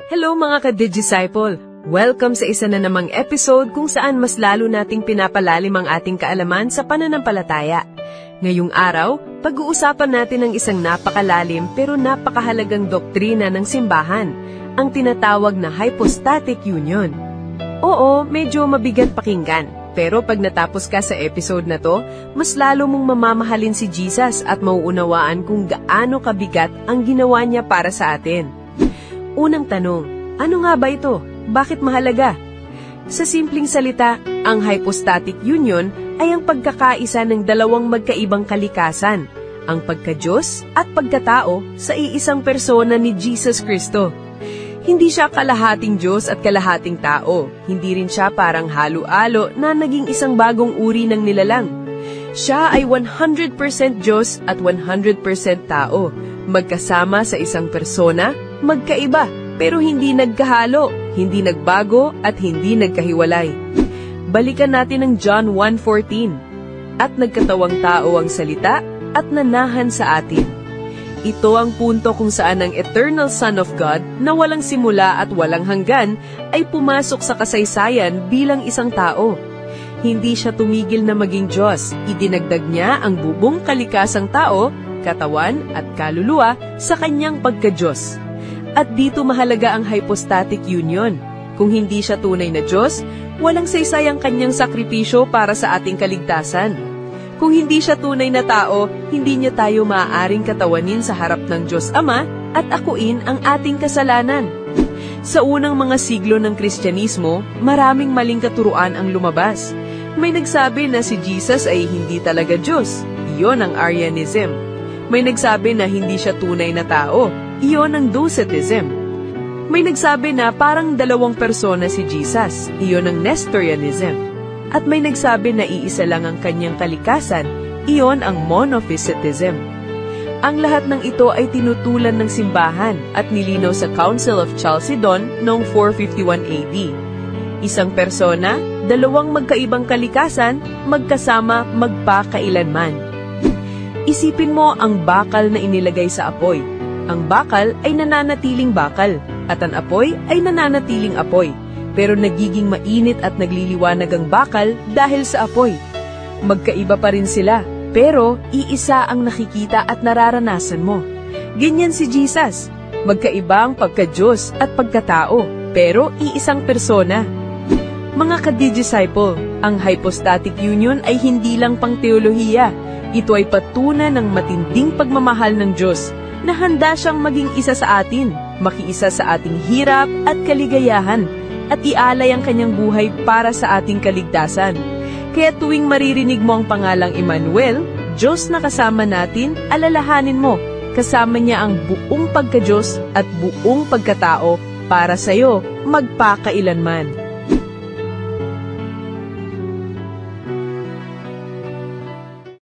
Hello, mga ka-Digiciple! Welcome sa isa na namang episode kung saan mas lalo nating pinapalalim ang ating kaalaman sa pananampalataya. Ngayong araw, pag-uusapan natin ang isang napakalalim pero napakahalagang doktrina ng simbahan, ang tinatawag na hypostatic union. Oo, medyo mabigat pakinggan. Pero pag natapos ka sa episode na to, mas lalo mong mamamahalin si Jesus at mauunawaan kung gaano kabigat ang ginawa niya para sa atin. Unang tanong, ano nga ba ito? Bakit mahalaga? Sa simpleng salita, ang hypostatic union ay ang pagkakaisa ng dalawang magkaibang kalikasan, ang pagka-Diyos at pagkatao sa iisang persona ni Jesus Cristo. Hindi siya kalahating Diyos at kalahating tao. Hindi rin siya parang halo-halo na naging isang bagong uri ng nilalang. Siya ay 100% Diyos at 100% tao. Magkasama sa isang persona, magkaiba, pero hindi nagkahalo, hindi nagbago at hindi nagkahiwalay. Balikan natin ang John 1:14. "At nagkatawang tao ang Salita at nanahan sa atin." Ito ang punto kung saan ang Eternal Son of God na walang simula at walang hanggan ay pumasok sa kasaysayan bilang isang tao. Hindi siya tumigil na maging Diyos. Idinagdag niya ang buong kalikasang tao, katawan at kaluluwa sa kanyang pagka-Diyos. At dito mahalaga ang hypostatic union. Kung hindi siya tunay na Diyos, walang saysay ang kanyang sakripisyo para sa ating kaligtasan. Kung hindi siya tunay na tao, hindi niya tayo maaaring katawanin sa harap ng Diyos Ama at akuin ang ating kasalanan. Sa unang mga siglo ng Kristyanismo, maraming maling katuruan ang lumabas. May nagsabi na si Jesus ay hindi talaga Diyos. Iyon ang Arianism. May nagsabi na hindi siya tunay na tao. Iyon ang Docetism. May nagsabi na parang dalawang persona si Jesus. Iyon ang Nestorianism. At may nagsabi na iisa lang ang kanyang kalikasan. Iyon ang Monophysitism. Ang lahat ng ito ay tinutulan ng simbahan at nilinaw sa Council of Chalcedon noong 451 AD. Isang persona, dalawang magkaibang kalikasan, magkasama magpakailanman. Isipin mo ang bakal na inilagay sa apoy. Ang bakal ay nananatiling bakal at ang apoy ay nananatiling apoy. Pero nagiging mainit at nagliliwanag ang bakal dahil sa apoy. Magkaiba pa rin sila, pero iisa ang nakikita at nararanasan mo. Ganyan si Jesus. Magkaiba ang pagka-Diyos at pagkatao, pero iisang persona. Mga ka-Digiciple, ang hypostatic union ay hindi lang pang teolohiya. Ito ay patunay ng matinding pagmamahal ng Diyos na handa siyang maging isa sa atin, makiisa sa ating hirap at kaligayahan, at ialay ang kanyang buhay para sa ating kaligtasan. Kaya tuwing maririnig mo ang pangalang Emmanuel, Diyos na kasama natin, alalahanin mo, kasama niya ang buong pagka-Diyos at buong pagkatao para sa iyo magpakailanman.